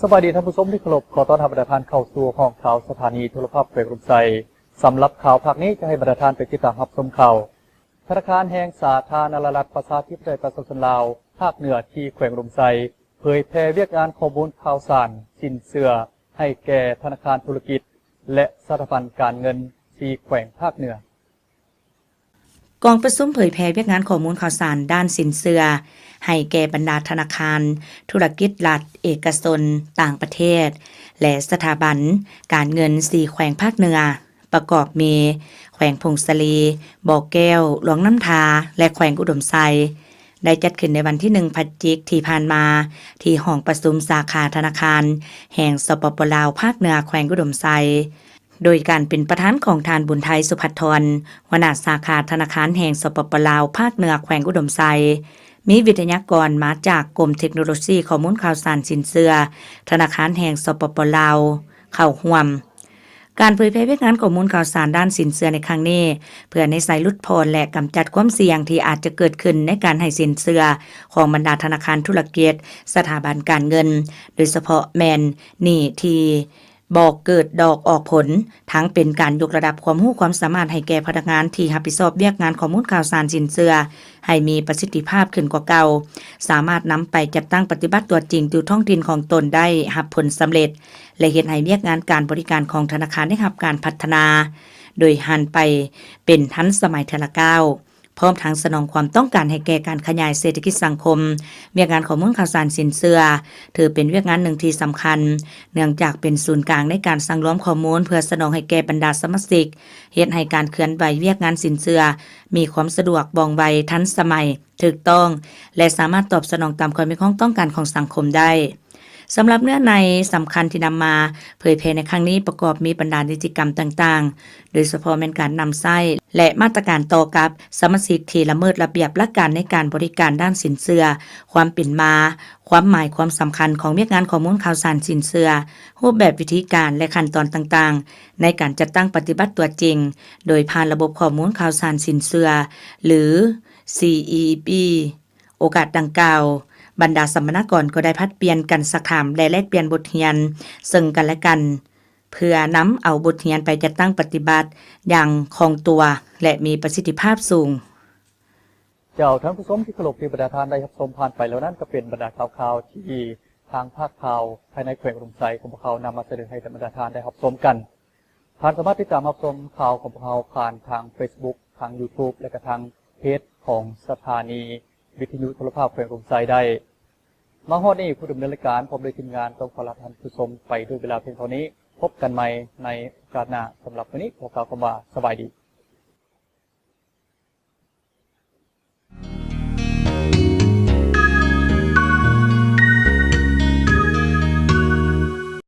ສະບາຍດີທ່ານຜູ້ຊົມທີ່ເຄົາລົບ, ຂໍຕ້ອນຮັບບັນດາທ່ານເຂົ້າສູ່ຫ້ອງຂ່າວສະຖານີໂທລະພາບແຂວງອຸດົມໄຊ. ສຳລັບຂ່າວພາກນີ້ຈະໃຫ້ບັນດາທ່ານໄປຕິດຕາມຮັບຊົມຂ່າວ ທະນາຄານແຫ່ງສາທາລະນະລັດ ປະຊາທິປະໄຕ ປະຊາຊົນລາວ ພາກເໜືອທີ່ແຂວງອຸດົມໄຊ ເຜີຍແຜ່ວຽກງານຂໍ້ມູນຂ່າວສານສິນເຊື່ອໃຫ້ແກ່ທະນາຄານທຸລະກິດ ແລະ ສະຖາບັນການເງິນ ສີ່ແຂວງພາກເໜືອ. ກອງປະຊຸມເຜີຍແຜ່ວຽກງານຂໍ້ມູນຂ່າວສານດ້ານສິນເຊື່ອໃຫ້ແກ່ບັນດາທະນາຄານ, ທຸລະກິດລັດ, ເອກະຊົນ, ຕ່າງປະເທດ ແລະ ສະຖາບັນການເງິນ ສີ່ແຂວງພາກເໜືອ ປະກອບມີ ແຂວງຜົ້ງສາລີ, ບໍ່ແກ້ວ, ຫຼວງນ້ຳທາ ແລະ ແຂວງອຸດົມໄຊ, ໄດ້ຈັດຂຶ້ນໃນວັນທີໜຶ່ງ ພະຈິກ ທີ່ຜ່ານມາ ທີ່ຫ້ອງປະຊຸມສາຂາທະນາຄານແຫ່ງ ສປປ ລາວ ພາກເໜືອ ແຂວງອຸດົມໄຊ ໂດຍການເປັນປະທານຂອງທ່ານ ບຸນໄທ ສຸພັດທອນ, ຫົວໜ້າສາຂາທະນາຄານແຫ່ງ ສປປ ລາວ ພາກເໜືອ ແຂວງອຸດົມໄຊ, ມີວິທະຍາກອນມາຈາກກົມເທັກໂນໂລຊີຂໍ້ມູນຂ່າວສານສິນເຊື່ອ ທະນາຄານແຫ່ງ ສປປ ລາວ ເຂົ້າຮ່ວມ. ການເຜີຍແຜ່ວຽກງານຂໍ້ມູນຂ່າວສານດ້ານສິນເຊື່ອໃນຄັ້ງນີ້ ເພື່ອໃນໄຊຫຼຸດຜ່ອນ ແລະ ກຳຈັດຄວາມສ່ຽງທີ່ອາດຈະເກີດຂຶ້ນໃນການໃຫ້ສິນເຊື່ອຂອງບັນດາທະນາຄານທຸລະກິດ, ສະຖາບັນການເງິນ, ໂດຍສະເພາະແມ່ນໜີ້ທີ່ບໍ່ເກີດດອກອອກຜົນ, ທັງເປັນການຍົກລະດັບຄວາມຮູ້ຄວາມສາມາດໃຫ້ແກ່ພະນັກງານທີ່ຮັບຜິດຊອບວຽກງານຂໍ້ມູນຂ່າວສານສິນເຊື່ອ ໃຫ້ມີປະສິດທິພາບຂຶ້ນກວ່າເກົ່າ, ສາມາດນຳໄປຈັດຕັ້ງປະຕິບັດຕົວຈິງຢູ່ທ້ອງຖິ່ນຂອງຕົນໄດ້ຮັບຜົນສຳເລັດ ແລະ ເຮັດໃຫ້ວຽກງານການບໍລິການຂອງທະນາຄານໄດ້ຮັບການພັດທະນາ ໂດຍຫັນໄປເປັນທັນສະໄໝເທື່ອລະກ້າວ, ພ້ອມທັງສະໜອງຄວາມຕ້ອງການໃຫ້ແກ່ການຂະຫຍາຍເສດຖະກິດສັງຄົມ. ວຽກງານຂໍ້ມູນຂ່າວສານສິນເຊື່ອ ຖືເປັນວຽກງານໜຶ່ງທີ່ສຳຄັນ, ເນື່ອງຈາກເປັນສູນກາງໃນການສັງລວມຂໍ້ມູນເພື່ອສະໜອງໃຫ້ແກ່ບັນດາສະມາຊິກ, ເຮັດໃຫ້ການເຄື່ອນໄຫວວຽກງານສິນເຊື່ອ ມີຄວາມສະດວກ, ວ່ອງໄວ, ທັນສະໄໝ, ຖືກຕ້ອງ ແລະ ສາມາດຕອບສະໜອງຕາມຄວາມຮຽກຮ້ອງຕ້ອງການຂອງສັງຄົມໄດ້. ສຳລັບເນື້ອໃນສຳຄັນທີ່ນຳມາເຜີຍແຜ່ໃນຄັ້ງນີ້ ປະກອບມີບັນດານິຕິກຳຕ່າງໆ, ໂດຍສະເພາະແມ່ນການນຳໃຊ້ ແລະ ມາດຕະການຕໍ່ກັບສະມາຊິກທີ່ລະເມີດລະບຽບຫຼັກການໃນການບໍລິການດ້ານສິນເຊື່ອ, ຄວາມເປັນມາ, ຄວາມໝາຍຄວາມສຳຄັນຂອງວຽກງານຂໍ້ມູນຂ່າວສານສິນເຊື່ອ, ຮູບແບບ, ວິທີການ ແລະ ຂັ້ນຕອນຕ່າງໆ ໃນການຈັດຕັ້ງປະຕິບັດຕົວຈິງ ໂດຍຜ່ານລະບົບຂໍ້ມູນຂ່າວສານສິນເຊື່ອ ຫຼື ຊີອີພີ. ໂອກາດດັ່ງກ່າວ, ບັນດາສຳມະນາກອນກໍໄດ້ຜັດປ່ຽນກັນຊັກຖາມ ແລະ ແລກປ່ຽນບົດຮຽນເຊິ່ງກັນ ແລະ ກັນ, ເພື່ອນຳເອົາບົດຮຽນໄປຈັດຕັ້ງປະຕິບັດຢ່າງຄ່ອງຕົວ ແລະ ມີປະສິດທິພາບສູງ. ເຈົ້າ, ທ່ານຜູ້ຊົມທີ່ເຄົາລົບ, ທີ່ບັນດາທ່ານໄດ້ຮັບຊົມຜ່ານໄປແລ້ວນັ້ນ ກໍເປັນບັນດາຂ່າວໆ ທີ່ທາງພາກຂ່າວພາຍໃນແຂວງອຸດົມໄຊຂອງພວກເຮົານຳມາສະເໜີໃຫ້ກັບບັນດາທ່ານໄດ້ຮັບຊົມກັນ. ທ່ານສາມາດຕິດຕາມຮັບຊົມຂ່າວຂອງພວກເຮົາຜ່ານທາງເຟສບຸກ, ທາງຢູທູບ ແລະ ກະທາງເພຈຂອງສະຖານີວິທະຍຸໂທລະພາບແຂວງອຸດົມໄຊໄດ້. ມາຮອດນີ້, ຜູ້ດຳເນີນລາຍການພ້ອມດ້ວຍທີມງານຕ້ອງຂໍລາທ່ານຜູ້ຊົມໄປດ້ວຍເວລາພຽງເທົ່ານີ້. ພົບກັນໃໝ່ໃນໂອກາດໜ້າ. ສຳລັບມື້ນີ້, ຂໍກ່າວຄຳວ່າສະບາຍດີ.